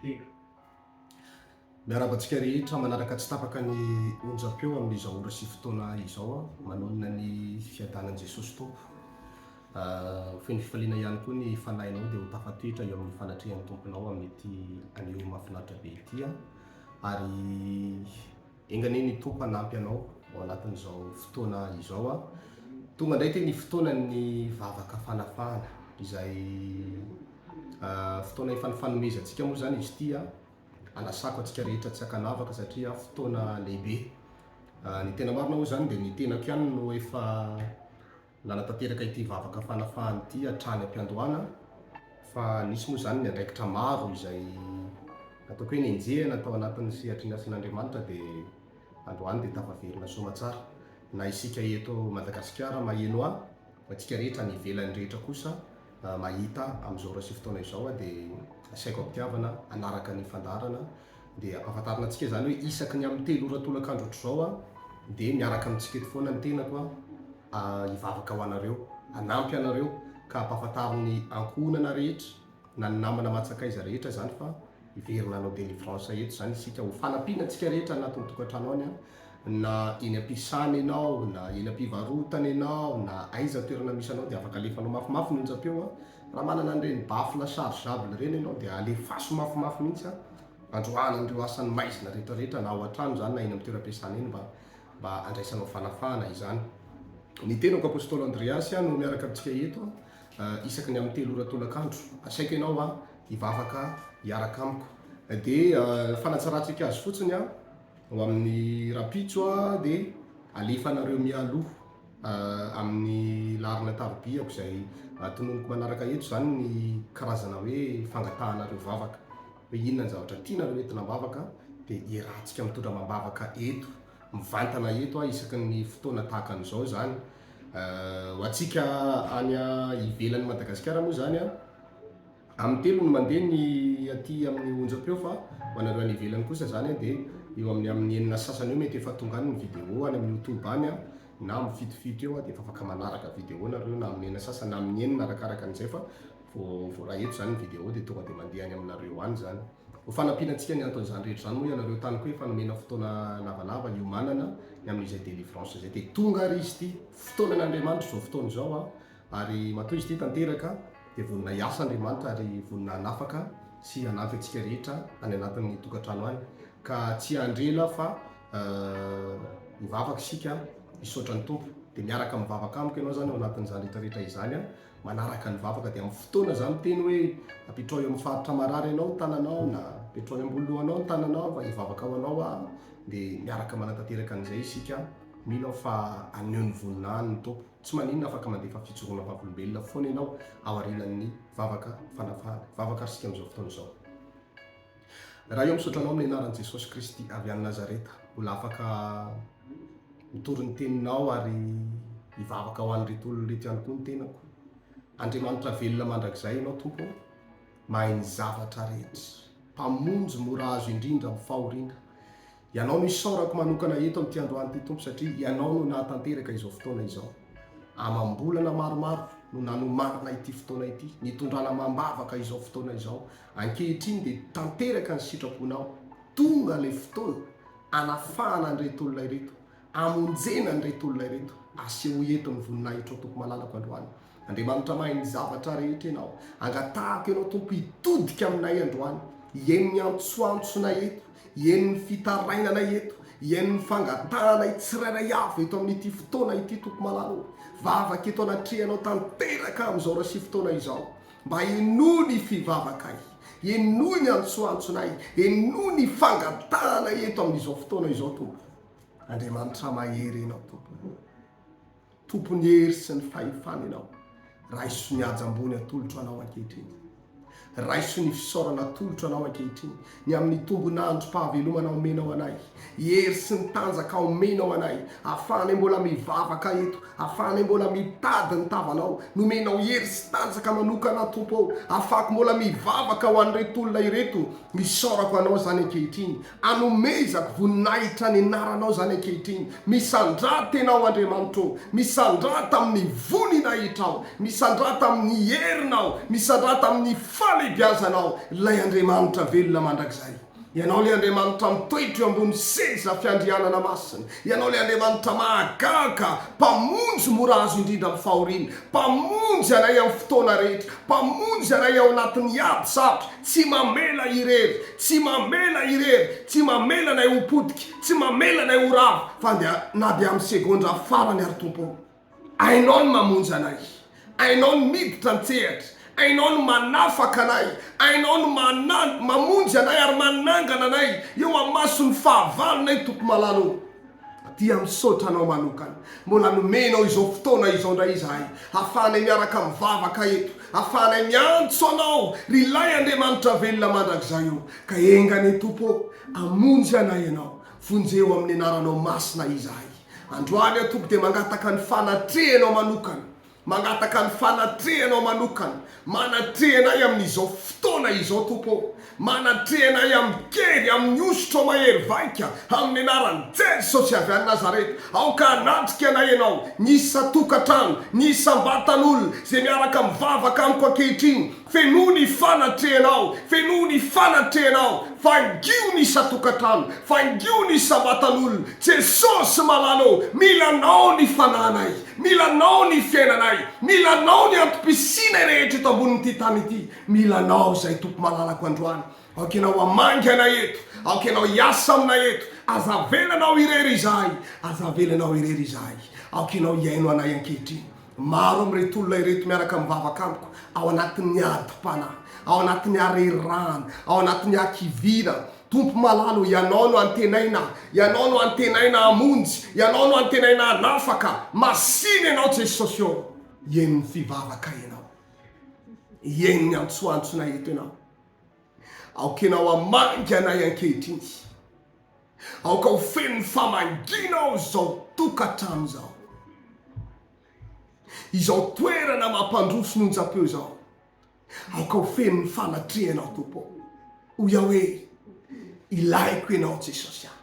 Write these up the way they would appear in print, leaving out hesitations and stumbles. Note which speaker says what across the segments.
Speaker 1: Telo.
Speaker 2: Miarahaba antsika rehetra manaraka tsy tapaka ny onjam-peo amin'izao ora sy fotoana izao manonona ny fiadanan'i Jesosy Tompo. Ho feno fifaliana ihany koa ny fanahinao dia ho tafatoetra eo amin'ny fanatrehan'ny Tomponao amin'ity anio mahafinaritra be ity ary enga anie ny Tompo hanampy anao ao anatin'izao fotoana izao. Tonga indray ity ny fotoanan'ny vavaka fanafahana izay fotoana efa nifanomezantsika moa izany izy ity. Anasako antsika rehetra tsy ankanavaka satria fotoana lehibe. Ny tena marina moa izany dia ny tenako ihany no efa nanatanteraka ity vavaka fanafahana ity hatrany am-piandohana fa nisy moa izany ny andraikitra maro izay ataoko hoe nenjehina tao anatin'ny sehatry ny asan'Andriamanitra dia androany dia tafaverina soamatsara. Na isika eto Madagasikara maheno ahy, antsika rehetra any ivelany rehetra kosa mahita amin'izao ora sy fotoana izao dia asaiko am-pitiavana hanaraka ny fandaharana dia ampahafantarina antsika izany hoe isaky ny amin'ny 3 ora tolakandro ohatr'izao dia miaraka amintsika eto foana ny tenako hivavaka ho anareo, hanampy anareo ka ampahafantaro ny ankohonana rehetra na ny namana aman-tsakaiza rehetra izany fa hiverina hanao délivrance eto izany isika ho fanampiana antsika rehetra anatin'ny tokantrano any na eny am-piasana ianao na eny am-pivarotana ianao na aiza toerana misy anao dia afaka alefanao mafimafy ny onjam-peo raha manana an'ireny baffle chargeable ireny ianao dia alefaso mafimafy mihitsy androahana an'ireo asan'ny maizina rehetra rehetra na ao an-trano izany na eny amin'ny toeram-piasana eny mba mba handraisanao fanafahana izany. Ny tenako Apostoly Andreasy no miaraka amintsika eto isaky ny amin'ny 3 ora tolakandro. Asaiko ianao hivavaka hiaraka amiko. Dia fanatsarantsika azy fotsiny ho amin'ny rahampitso dia alefanareo mialoha amin'ny laharana tarobiako izay tononiko manaraka eto izany ny karazana hoe fangatahanareo vavaka. Hoe inona ny zavatra tianareo entina am-bavaka dia iarahantsika mitondra amam-bavaka eto, mivantana eto isaky ny fotoana tahaka an'izao izany. Ho antsika any ivelan'i Madagasikara moa izany, amin'ny 3 no mandeha ny aty amin'ny onjam-peo fa ho anareo any ivelany kosa izany dia eo amin'ny amin'ny 6 sasany eo mety efa tonga any ny vidéo any amin'ny youtube any na amin'ny fitofito eo dia efa afaka manaraka vidéo nareo na amin'ny 6 sasany na amin'ny 6 arakaraka an'izay fa Vao voaray eto izany ny vidéo dia tonga dia mandeha any aminareo any izany. Ho fanampiana antsika ny anton'izany rehetra izany moa ianareo tany koa efa nomena fotoana lavalava hiomanana ny amin'izay délivrance izay dia tonga ary izy ity. Fotoanan'Andriamanitra izao fotoana izao an! Ary matoa izy ity tanteraka dia vonona hiasa Andriamanitra ary vonona hanafaka sy hanampy antsika rehetra any anatin'ny tokantrano any. Ka tsy hiandry ela fa hivavaka isika hisaotra ny Tompo. Dia miaraka mivavaka amiko ianao izany ao anatin'izany rehetra rehetra izany an! Manaraka ny vavaka dia amin'ny fotoana za miteny hoe apetrao eo amin'ny faritra marary anao ny tananao na apetrao eo ambony lohanao ny tananao fa hivavaka ho anao aho dia miaraka manatanteraka an'izay isika, mino aho fa haneho ny voninahiny ny Tompo. Tsy maninona afaka mandefa fijoroana vavolombelona foana ianao aorianan'ny vavaka fanafahana. Hivavaka ary isika amin'izao fotoana izao. Ray ô misaotra anao amin'ny anaran'i Jesosy Kristy avy any Nazareta mbola afaka mitory ny teninao ary hivavaka ho an'ireto olona ireto ihany koa ny tenako. Andriamanitra velona mandrakizay ianao Tompo ô, mahay ny zavatra rehetra, Mpamonjy mora azo indrindra amin'ny fahoriana. Ianao no isaorako manokana eto amin'ity androany ity Tompo satria Ianao no nahatanteraka izao fotoana izao. Amam-bolana maromaro no nanomanana ity fotoana ity, nitondrana amam-bavaka izao fotoana izao. Ankehitriny dia tanteraka ny sitraponao. Tonga ilay fotoana anafahana an'ireto olona ireto, amonjena an'ireto olona ireto. Asehoy eto ny voninahitrao Tompo malalako androany. Andriamanitra mahay ny zavatra rehetra Ianao. Angatahako Ianao Tompo hitodika aminay androany, hihaino ny antsoantsonay eto, hihaino ny fitarainanay eto, hihaino ny fangatahanay tsirairay avy eto amin'ity fotoana ity Tompo malala ô. Vavaka eto anatrehanao tanteraka amin'izao ora sy fotoana izao. Mba henoy ny fivavakay, henoy ny antsoantsonay, henoy ny fangatahanay eto amin'izao fotoana izao Tompo. Andriamanitra mahery Ianao Tompo. Tompon'ny hery sy ny fahefana Ianao. Raiso ny haja ambony atolotro Anao ankehitriny. Raiso ny fisaorana atolotro Anao ankehitriny, ny amin'ny tombon'androm-pahavelomana omenao anay, hery sy ny tanjaka omenao anay, ahafahanay mbola mivavaka eto, ahafahanay mbola mitady ny tavanao. Nomenao hery sy tanjaka manokana aho Tompo ô, ahafahako mbola mivavaka ho an'ireto olona ireto. Isaorako Anao izany ankehitriny. Anomezako voninahitra ny anaranao izany ankehitriny. Misandrata Ianao Andriamanitra ô, misandrata amin'ny voninahitrao, misandrata amin'ny herinao, misandrata amin'ny fahalehibeazanao. fahalehibiazanao, ilay Andriamanitra velona mandrakizay. Ianao ilay Andriamanitra mitoetra eo ambony seza fiandrianana masina. Ianao ilay Andriamanitra mahagaga, Mpamonjy mora azo indrindra amin'ny fahoriana, Mpamonjy anay amin'ny fotoana rehetra, Mpamonjy anay ao anatin'ny ady sarotra, tsy mamela irery, tsy mamela irery, tsy mamela anay ho potika, tsy mamela anay ho rava, fa dia na dia amin'ny segondra farany ary Tompo ô. Hainao ny mamonjy anay, hainao ny miditra an-tsehatra, hainao ny manafaka anay, hainao ny manan, mamonjy anay ary manangana anay eo amason'ny fahavalonay Tompo malala ô. Dia misaotra Anao manokana. Mbola nomenao izao fotoana izao indray izahay, ahafahanay miaraka mivavaka eto, ahafahanay miantso Anao, ry Ilay Andriamanitra velona mandrakizay ô. Ka enga anie Tompo ô, hamonjy anay Ianao, vonjeo amin'ny Anaranao masina izahay. Androany aho Tompo dia mangataka ny fanatrehanao manokana, mangataka ny fanatrehanao manokana, manatrehanay amin'izao fotoana izao Tompo ô, manatrehanay amin-kery, amin'ny hosotrao mahery vaika, amin'ny anaran'i Jesosy avy any Nazareta, aoka hanatrika anay Ianao, ny isan-tokantrano, ny isam-batan'olona, izay miaraka mivavaka amiko ankehitriny, Fenoy ny fanatrehanao, fenoy ny fanatrehanao, Vangio ny isan-tokantrano, vangio ny isam-batan'olona, Jesosy malala ô, mila Anao ny fananay, mila Anao ny fiainanay, mila Anao ny antom-pisianay rehetra eto ambonin'ity tany ity, mila Anao izahay Tompo malalako androany, aoka Ianao hamangy anay eto, aoka Ianao hiasa aminay eto, aza avela Anao irery izahay, aza avela Anao irery izahay, aoka Ianao hihaino anay ankehitriny. Maro amin'ireto olona ireto miaraka mivavaka amiko ao anatin'ny adim-panahy, ao anatin'ny harerahana, ao anatin'ny hakiviana. Tompo malala ô, Ianao no antenaina, Ianao no antenaina hamonjy, Ianao no antenaina hanafaka. Masina Ianao Jesosy ô. Hihaino ny fivavaka Ianao. Hihaino ny antsoantsonay eto Ianao. Aoka Ianao hamangy anay ankehitriny. Aoka ho feno ny famangiana ao izao tokantrano izao. Izao toerana mampandroso ny onjam-peo izao. Aoka ho feno ny fanatrehanao Tompo. Hoy aho hoe, ilaiko Ianao Jesosy ah.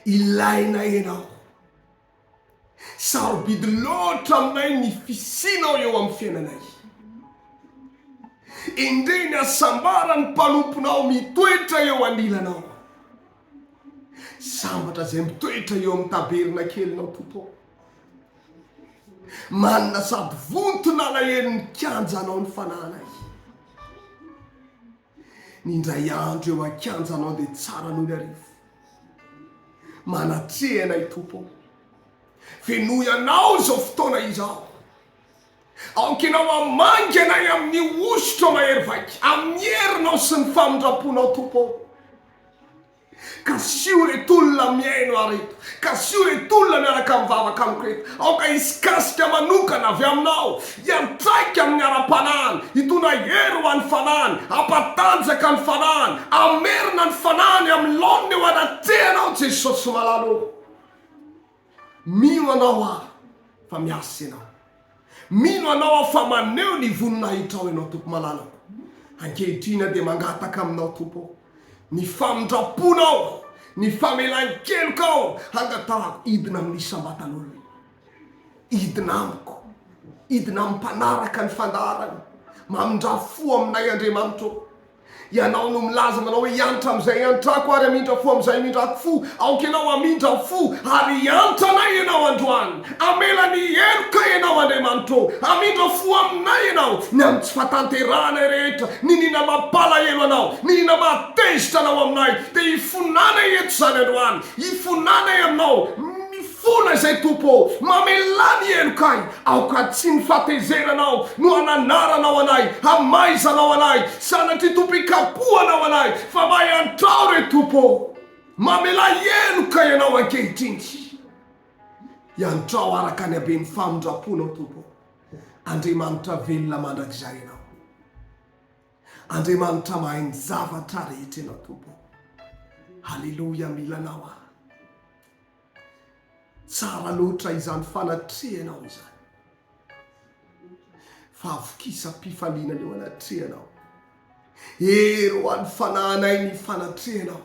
Speaker 2: Ilaina Ianao. Sarobidy loatra aminay ny fisianao eo amin'ny fiainanay. Endrey ny hasambaran'ny mpanomponao mitoetra eo anilanao. Sambatra izay mitoetra eo amin'ny tabernakelinao, Tompo ô. Manina sady vonton'alahelo ny kianjanao ny fanahinay. Ny indray andro eo an-kianjanao dia tsara noho ny arivo. Manatreha anay Tompo ô. Fenoy Anao izao fotoana izao. Aoka Ianao hamangy anay amin'ny hosotra mahery vaika, amin'ny herinao sy ny famindram-ponao Tompo ô. Kasiho ireto olona mihaino ahy ireto. Kasiho ireto olona miaraka mivavaka amiko ireto. Aoka hisy kasika manokana avy aminao hiantraika amin'ny ara-panahiny, hitondra hery ho an'ny fanahiny, hampatanjaka ny fanahiny, hamerina ny fanahiny amin'ny laoniny eo anatrehanao Jesosy malala ô. Mino anao aho fa miasa ianao. Mino anao aho fa maneho ny voninahitrao ianao Tompo malalako. Ankehitriny aho dia mangataka aminao Tompo ô, ny famindram-ponao, ny famelan-kelokao hangatahako hidina amin'ny isam-batan'olona. Hidina amiko, hidina amin'ny mpanaraka ny fandaharana. Mamindrà fo aminay Andriamanitra ô. Ianao no milaza manao hoe hiantra amin'izay hiantrako ary hamindra fo amin'izay hamindrako fo. Aoka Ianao hamindra fo ary hiantra anay Ianao androany. Hamela ny heloka Ianao Andriamanitra ô. Hamindra fo aminay Ianao ny amin'ny tsy fahatanterahanay rehetra, niniana mampalahelo Anao, niniana mahatezitra Anao aminay. Dia hifonanay eto izany androany. Hifonanay Aminao. Mifona izay Tompo ô, mamelà ny helokay, aoka tsy ny fahatezeranao no hananaranao anay, hamaizanao anay, sanatria Tompo hikapohanao anay, fa mba iantrao re Tompo ô, mamelà heloka Ianao ankehitriny, iantrao araka ny haben'ny famindram-ponao Tompo ô, Andriamanitra velona mandrakizay Ianao. Andriamanitra mahay ny zavatra rehetra Ianao Tompo ô. Haleloia, mila Anao aho. Tsara loatra izany fanatrehanao izany. Fahavokisam-pifaliana ny eo anatrehanao. Hery ho an'ny fanahinay ny fanatrehanao.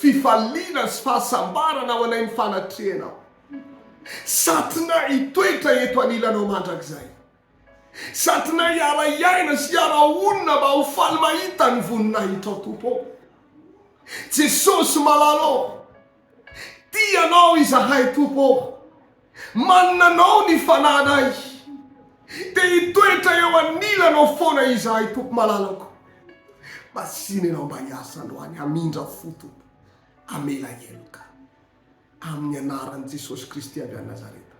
Speaker 2: Fifaliana sy fahasambarana ho anay ny fanatrehanao. Satrinay hitoetra eto anilanao mandrakizay. Satrinay hiara-hiaina sy hiara-honina mba ho faly mahita ny voninahitrao Tompo ô. Jesosy malala ô, tia Anao izahay Tompo ô. Manana Anao ny fanahinay. Te hitoetra eo anilanao foana izahay Tompo malalako. Masina Ianao mba hiasa androany, hamindra fo Tompo, hamela heloka. Amin'ny anaran'i Jesosy Kristy avy any Nazareta.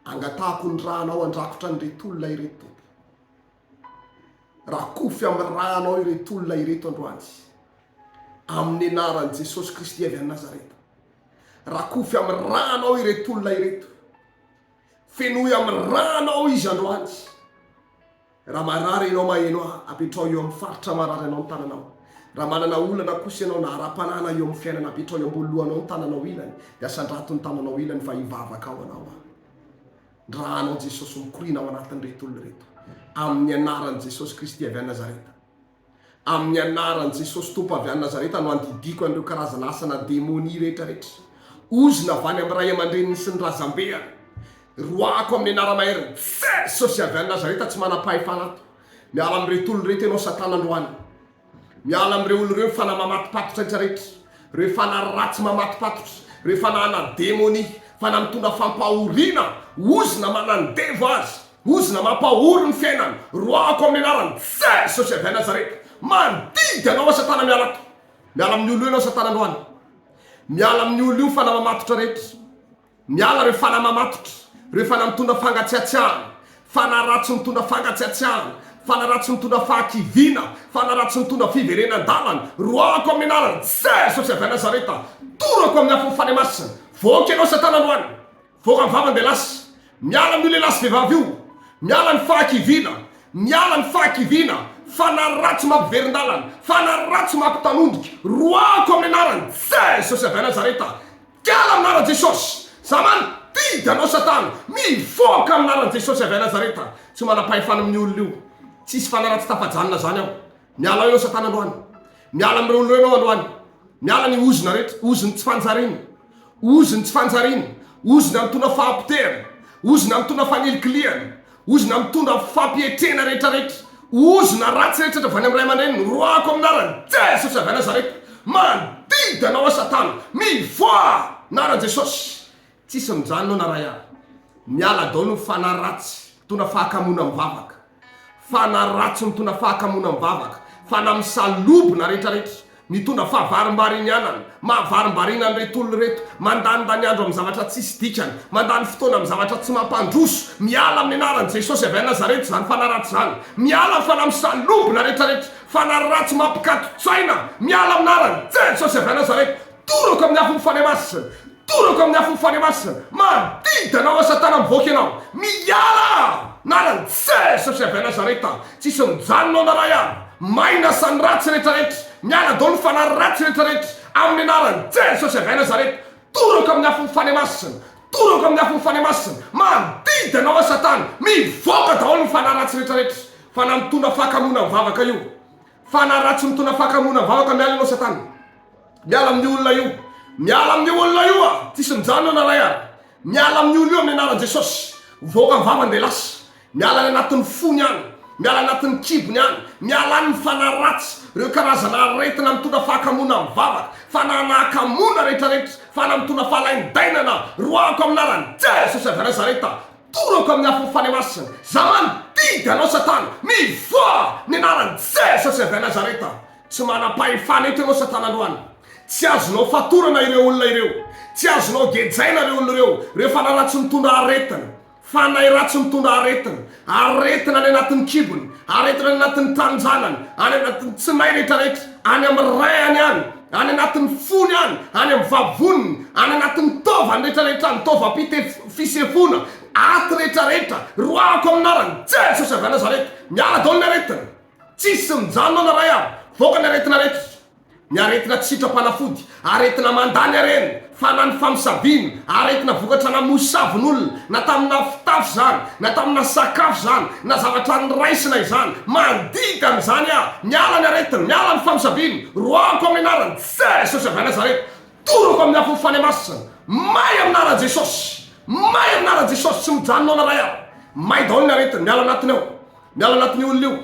Speaker 2: Angatahako ny rànao handrakotra an'ireto olona ireto Tompo. Rakofy amin'ny rànao ireto olona ireto androany. Amin'ny anaran'i Jesosy Kristy avy any Nazareta. Rakofy amin'ny rànao ireto olona ireto. Fenoy amin'ny rànao izy androany. Raha marary ianao maheno ahy, apetraho eo amin'ny faritra marary anao ny tananao. Raha manana olana kosa ianao na ara-panahy na eo amin'ny fiainana, apetraho eo ambony lohanao ny tananao ilany, dia asandrato ny tananao ilany fa hivavaka ho anao aho. Ny rànao Jesosy mikoriana ao anatin'ireto olona ireto. Amin'ny anaran'i Jesosy Kristy avy any Nazareta. Amin'ny anaran'i Jesosy Tompo avy any Nazareta no andidiako an'ireo karazana asana demonia rehetra rehetra. Ozona avy any amin'ny ray aman-dreniny sy ny razambeany. Roahako amin'ny anara-maherin'i Jesosy avy any Nazareta tsy manam-pahefana ato. Miala amin'ireto olona ireto ianao satana androany. Miala amin'ireo olona ireo ny fanahy mamatopatotra rehetra rehetra. Ireo fanahy ratsy mamatopatotra. Ireo fanahy ana demonia. Fanahy mitondra fampahoriana. Ozona manandevo azy. Ozona mampahory ny fiainana. Roahako amin'ny anaran'i Jesosy avy any Nazareta. Mandidy anao aho satana miala ato. Miala amin'ny olona io ianao satana androany. Miala amin'ny olona io ny fanahy mamatotra rehetra. Miala ireo fanahy mamatotra, ireo fanahy mitondra fangatsiatsiahana, fanahy ratsy mitondra fangatsiatsiahana, fanahy ratsy mitondra fahakiviana, fanahy ratsy mitondra fiverenan-dalana. Roahako amin'ny anaran'i Jesosy avy any Nazareta. Torako amin'ny afon'ny Fanahy Masina. Voaka ianao satana androany. Voaka ny vavany dia lasa. Miala amin'io lehilahy sy vehivavy io. Miala ny fahakiviana. Miala ny fahakiviana. Fanahy ratsy mampiverin-dalana. Fanahy ratsy mampitanondrika. Roahako amin'ny anaran'i Jesosy avy any Nazareta. Kiala amin'ny anaran'i Jesosy. Za mandidy anao satana. Mivoaka amin'ny anaran'i Jesosy avy any Nazareta. Tsy manam-pahefana amin'ny olona io. Tsisy fanahy ratsy tafajanona zany ao. Miala ao ianao satana androany. Miala amin'ireo olona ireo ianao androany. Miala ny ozona rehetra, ozon'ny tsy fanjariana, ozon'ny tsy fanjariana, ozona mitondra fahapotehana, ozona mitondra fanilikilihana, ozona mitondra fampietrena rehetra rehetra, ozona ratsy rehetra avy any amin'ny ray aman-dreniny, roahako amin'ny anaran'i Jesosy avy any Nazareta. Mandidy anao aho satana, mivoaha! Anaran'i Jesosy. Tsisy mijanona na ray ary. Miala daholo ny fanahy ratsy mitondra fahakamoana mivavaka. Fanahy ratsy mitondra fahakamoana mivavaka. Fanahy misalobona retraretra. Mitondra fahavarimbarianana. Mahavarimbariana an'ireto olona ireto. Mandanindany andro amin'ny zavatra tsisy dikany. Mandany fotoana amin'ny zavatra tsy mampandroso. Miala amin'ny anaran'i Jesosy avy any Nazareta izany fanahy ratsy izany. Miala ny fanahy misalobona retraretra. Fanahy ratsy mampikaton-tsaina. Miala amin'ny anaran'i Jesosy avy any Nazareta. Torako amin'ny afon'ny Fanahy Masina. Torako amin'ny afon'ny Fanahy Masina. Mandidy anao aho Satana mivoaka ianao. Miala! Anaran'i Jesosy avy any Nazareta. Tsisy mijanona ao na ray ary. Maina sa ny ratsy rehetra rehetra. Miala daholo ny fanahy ratsy rehetra rehetra. Amin'ny anaran'i Jesosy avy any Nazareta. Torako amin'ny afon'ny Fanahy Masina. Torako amin'ny afon'ny Fanahy Masina. Mandidy anao aho Satana. Mivoaka daholo ny fanahy ratsy rehetra rehetra. Fanahy mitondra fahakamoana mivavaka io. Fanahy ratsy mitondra fahakamoana mivavaka miala ianao Satana. Miala amin'io olona io. Miala amin'io olona io ah! Tsisy mijanona na ray ary. Miala amin'io olona io amin'ny anaran'i Jesosy. Mivoaka ny vavany dia lasa. Miala any anatin'ny fony any. Miala anatin'ny kibony any. Miala any ny fanahy ratsy. Ireo karazana aretina mitondra fahakamoana amin'ny vavaka. Fanahy nahakamoana rehetrarehetra. Fanahy mitondra fahalaindainana. Roahako amin'ny anaran'i Jesosy avy any Nazareta. Torako amin'ny afon'ny Fanahy Masina. Za mandidy anao Satana. Mivoaha! Ny anaran'i Jesosy avy any Nazareta. Tsy manam-pahefana eto ianao satana androany. Tsy azonao fatorana ireo olona ireo. Tsy azonao gejaina ireo olona ireo. Ireo fanahy ratsy mitondra aretina. Fanahy ratsy mitondra aretina. Aretina any anatin'ny kibony. Aretina any anatin'ny tranonjanany. Any anatin'ny tsinay rehetrarehetra. Any amin'ny rein-ny any. Any anatin'ny fony any. Any amin'ny vavoniny. Any anatin'ny taovany rehetrarehetra any. Taovam-pisefoana. Aty rehetrarehetra. Roahako amin'ny anaran'i Jesosy avy any Nazareta. Miala daholo ny aretina. Tsisy mijanona na ray ary. Voaka ny aretina rehetra. Ny aretina tsy sitram-panafody, aretina mandany harena, fanahy ny famosaviana, aretina vokatra namosavin'olona, na tamina fitafy izany, na tamina sakafo izany, na zavatra niraisina izany. Mandidy an'izany aho. Miala ny aretina, miala ny famosaviana. Roahako amin'ny anaran'i Jesosy avy any Nazareta. Torako amin'ny afon'ny Fanahy Masina. May amin'ny anaran'i Jesosy. May amin'ny anaran'i Jesosy. Tsy mijanona na ray ary. May daholo ny aretina, miala anatiny ao. Miala anatin'io olona io.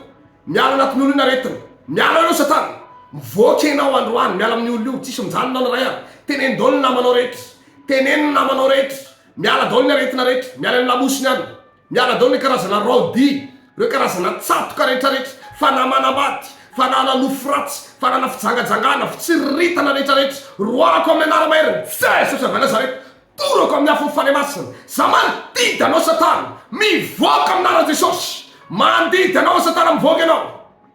Speaker 2: Miala anatin'io olona io ny aretina. Miala eo satana. Mivoaka ianao androany, miala amin'io olona io. Tsisy mijanona na iray ary. Teneno daholo ny namanao rehetra. Teneno ny namanao rehetra. Miala daholo ny aretina rehetra. Miala any lamosiny any. Miala daholo ny karazana raodia, ireo karazana tsatoka rehetrarehetra, fanahy-manambady, fanahana nofo ratsy, fanahana fijangajangana, fitsiriritana rehetrarehetra, roahako amin'ny anara-maherin'i Jesosy avy any Nazareta, torako amin'ny afon'ny Fanahy Masina, za mandidy anao satana, mivoaka amin'ny anaran'i Jesosy, mandidy anao satana mivoaka ianao.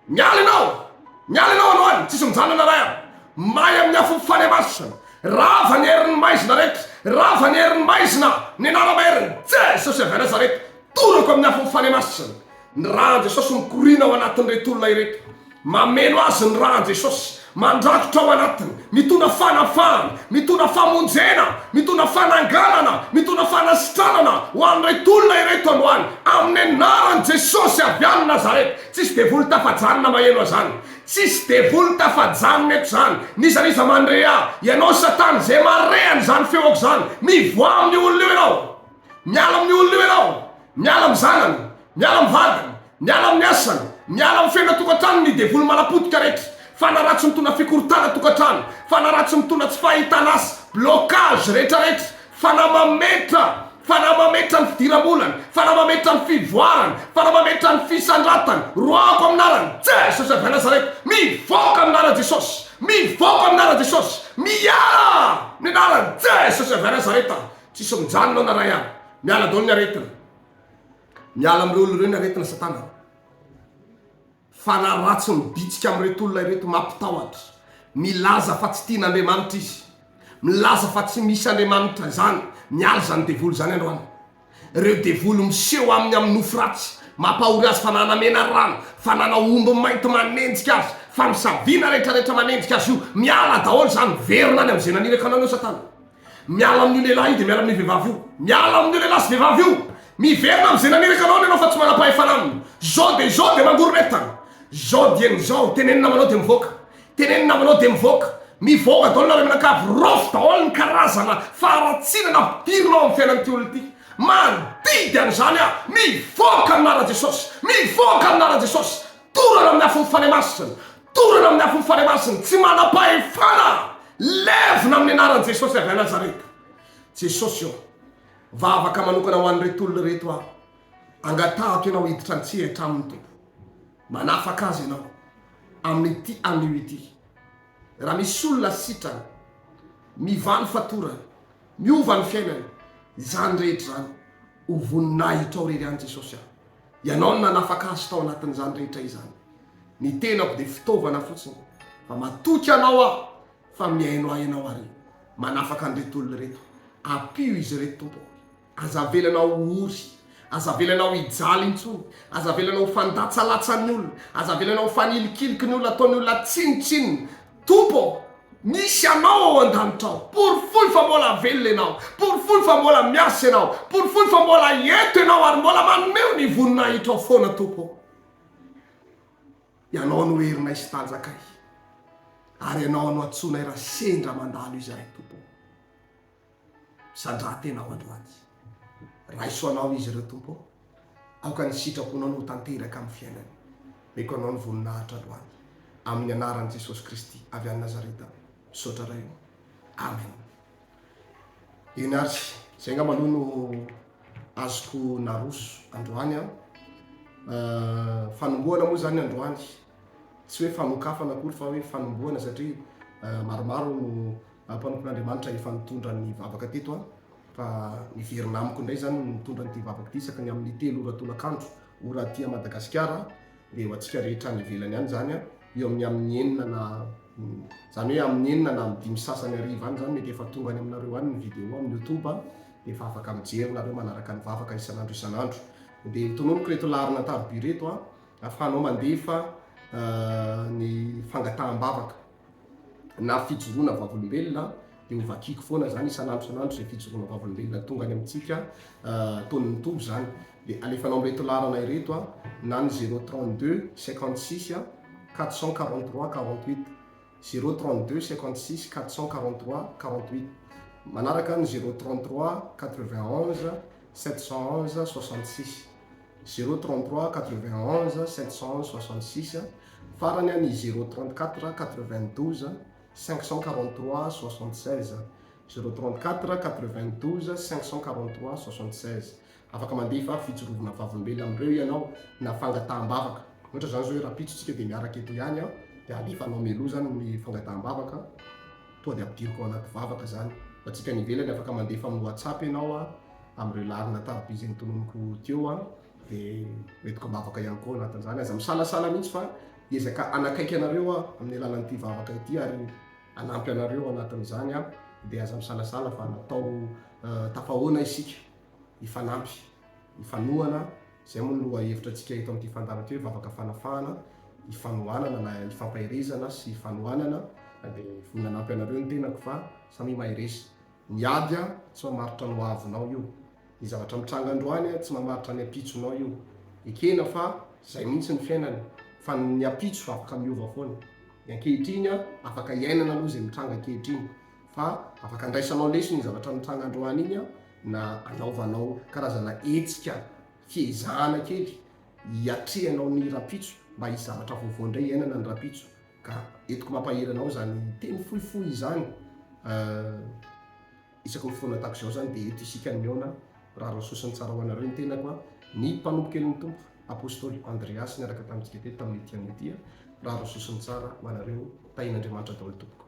Speaker 2: Miala ianao! Miala ianao androany! Tsisy mijanona na ray aho! May amin'ny afon'ny Fanahy Masina! Rava ny herin'ny maizina rehetra! Rava ny herin'ny maizina! Ny anara-maherin'i Jesosy avy any Nazareta! Torako amin'ny afon'ny Fanahy Masina! Ny ràn'i Jesosy mikoriana ao anatin'ireto olona ireto! Mameno azy ny ràn'i Jesosy! Mandrakotra ao anatiny! Mitondra fanafahana! Mitondra famonjena! Mitondra fananganana! Mitondra fanasitranana ho an'ireto olona ireto androany! Amin'ny anaran'i Jesosy avy any Nazareta! Tsisy devoly tafajanona maheno azany. Tsisy devoly tafajanona eto zany. N'iza n'iza mandre ahy, ianao satana izay mahare an'izany feoko zany, mivoaha amin'io olona io ianao. Miala amin'io olona io ianao. Miala amin'ny zanany, miala amin'ny vadiny, miala amin'ny asany, miala amin'ny fiainana tokantranony ny devoly manapotika rehetra. Fanahy ratsy mitondra fikorontanana tokantrano, fanahy ratsy mitondra tsy fahitana asa, blocage rehetra rehetra. Fanahy mametra, fanahy mametra ny fidiram-bolany, fanahy mametra ny fivoarany, fanahy mametra ny fisandratany, roahako amin'ny anaran'i Jesosy avy any Nazareta, mivoaka amin'ny anaran'i Jesosy, mivoaka amin'ny anaran'i Jesosy, miala amin'ny anaran'i Jesosy avy any Nazareta, tsisy mijanona ao na ray ary, miala daholo ny aretina, miala amin'ireo olona ireo ny aretina satana. Fanahy ratsy mibitsika amin'ireto olona ireto mampitahotra. Milaza fa tsy tian'Andriamanitra izy. Milaza fa tsy misy Andriamanitra izany. Miala izany devoly izany androany. Ireo devoly miseho aminy amin'ny nofy ratsy, mampahory azy fanana menarana, fanana omby mainty manenjika azy, famisaviana rehetrarehetra manenjika azy io. Miala daholo izany, miverina any amin'izay naniraka anao ianao satana. Miala amin'io lehilahy io dia miala amin'io vehivavy io. Miala amin'io lehilahy sy vehivavy io. Miverina amin'izay naniraka anao ianao fa tsy manam-pahefana aminy. Zao dia izao dia mangoron'entana. Zao dieny izao, teneno namanao dia mivoaka. Teneno namanao dia mivoaka. Mivoaka daholo nareo mianakavy. Raofy daholo ny karazana faharatsiana nampidirina ao amin'ny fiainan'ity olona ity. Mandidy an'izany aho. Mivoaka amin'ny anaran'i Jesosy. Mivoaka amin'ny anaran'i Jesosy. Torana amin'ny afon'ny Fanahy Masina. Torana amin'ny afon'ny Fanahy Masina. Tsy manam-pahefana. Levona amin'ny anaran'i Jesosy avy any Nazareta. Jesosy ô, vavaka manokana ho an'ireto olona ireto aho. Angatahako Ianao hiditra an-tsehatra aminy, Tompo. Manafaka azy Ianao amin'ity anio ity. Raha misy olona sitrana, mivaha ny fatorany, miova ny fiainany, izany rehetra izany ho voninahitrao irery ihany Jesosy a. Ianao no nanafaka azy tao anatin'izany rehetra izany. Ny tenako dia fitaovana fotsiny fa matoky anao aho fa mihaino ahy ianao ary manafaka an'ireto olona ireto. Ampio izy ireto Tompo ô. Aza avelanao ho ory, aza avelanao hijaly intsony, aza avelanao ho fandatsalatsan'ny olona, aza avelanao ho fanilikiliky ny olona, ataon'ny olona tsinontsinona. Tompo ô, misy Anao ao an-danitra ao. Porofoy fa mbola velona Ianao. Porofoy fa mbola miasa Ianao. Porofoy fa mbola eto Ianao ary mbola maneho ny voninahitrao foana, Tompo ô. Ianao no herinay sy tanjakay. Ary Ianao no antsoinay raha sendra mandalo izahay, Tompo ô. Misandraha tena ao androany. Raiso Anao izy ireo, Tompo ô. Aoka ny sitraponao no ho tanteraka amin'ny fiainany. Meko Anao ny voninahitra androany. Amin'ny anaran'i Jesosy Kristy avy any Nazareta. Misaotra Ray ô. Amen. Eny ary, izay angamba aloha no azoko naroso androany an. Fanombohana moa izany androany. Tsy hoe fanokafana akory fa hoe fanombohana satria maromaro no mpanompon'Andriamanitra efa nitondra ny vavaka teto an. Fa miverina amiko indray izany ny mitondra an'ity vavaka ity isaky ny amin'ny 3 ora tolakandro, ora aty Madagasikara, dia ho antsika rehetra any ivelany any izany an, eo amin'ny amin'ny enina na izany hoe amin'ny enina na amin'ny dimy sasany hariva any izany mety efa tonga any aminareo any ny vidéo amin'ny youtube dia efa afaka mijery nareo manaraka ny vavaka isan'andro isan'andro. Dia ho tononiko ireto laharana an-taroby ireto an, ahafahanao mandefa ny fangataham-bavaka. na fijoroana vavolombelona dia ho vakiako foana zany isan'andro isan'andro izay fijoroana vavolombelona tonga any amintsika ataon'ny Tompo zany dia alefanao amin'ireto laharana ireto a na ny 032 56 443 48 032 56 443 48 manaraka ny 033 91 711 66. 0 33 91 766, farany ny 0 34 92 543 76, 0 34 92 543 76. Afaka mandefa fijoroana vavolombelona amin'ireo ianao na fangataham-bavaka. Ohatra zany zao hoe rahampitso tsika dia miaraka eto ihany a, dia alefanao mialoha zany ny fangataham-bavaka, tonga dia ampidiriko ao anaty vavaka zany. Fa antsika any ivelany, afaka mandefa amin'ny WhatsApp ianao a, amin'ireo laharana tarobia izay notononiko teo a, dia hoentiko am-bavaka ihany koa anatin'izany. Aza misalasala mihitsy fa hiezaka hanakaiky anareo aho amin'ny alalan'ity vavaka ity ary hanampy anareo anatin'izany aho, dia aza misalasala fa natao tafahoana isika hifanampy, hifanohana. Izay moa no lohahevitra antsika eto amin'ity fandaharana ity hoe vavaka fanafahana, hifanohanana na hifampaherezana sy hifanohanana, dia vonona hanampy anareo ny tenako fa samia mahereza. Ny ady tsy mamaritra ny hoavinao io. Ny zavatra mitranga androany tsy mamaritra ny ampitsonao io. Ekena fa izay mihitsy ny fiainana, fa ny ampitso afaka miova foana. Ny ankehitriny afaka iainana aloha izay mitranga ankehitriny, fa afaka andraisanao lesona iny zavatra mitranga androany iny na anaovanao karazana hetsika fiezahana kely hiatrehanao ny rahampitso mba hisy zavatra vaovao indray hiainana ny rahampitso. Ka entiko mampahery anao izany teny fohifohy izany. Isaky ny fotoana tahaka izao izany dia eto isika no mihaona. Mirary ny soa sy ny tsara ho anareo ny tenako a. Ny mpanompo kelin'ny Tompo, Apostoly Andreasy niaraka tamintsika teto tamin'ity anio ity a. Mirary ny soa sy ny tsara ho anareo. Tahian'Andriamanitra daholo tompoko.